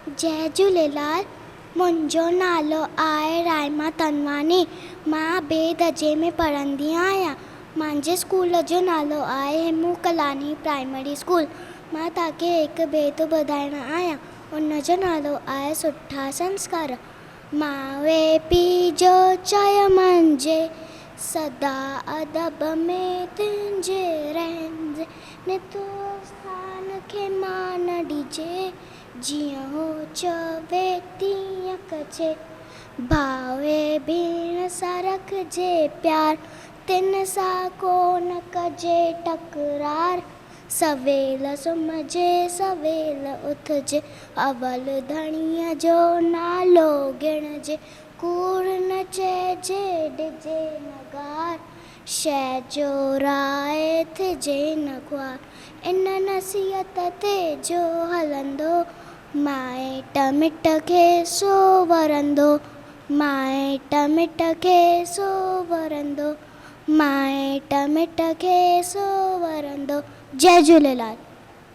جئي جهوليلال، منهنجو نالو آهي رائما تنواڻي، مان ٻئي درجي ۾ پڙهندي آهيان. منهنجي اسڪول جو نالو آهي هيمون ڪالاڻي پرائمري اسڪول. مان توهان کي هڪ بيت ٻڌائڻ آهيان، ان جو نالو آهي سٺا سنسڪار. ماء ۽ پيء جو چيو مڃجي، سدا ادب ۾ تنهنجي رهجي، نت اسٿان کي مان ڏجي، جيئن هو چوي تيئن ڪجي. ڀاء ۽ ڀيڻ سان رکجي پيار، تن سان ڪو نه ڪجي تڪرار. سويل سمهجي سويل اٿجي، اول ڌڻيء جو نالو ڳڻجي. ڪوڙ نه چئجي ڏجي نه گار، شيء چورائي ٿجي نه خوار. ان نصيحت تي جو هلندو، مائٽ مٽ کي سو ورندو، مائٽ مٽ کي سو ورندو، مائٽ مٽ کي سو ورندو. جئي جهوليلال.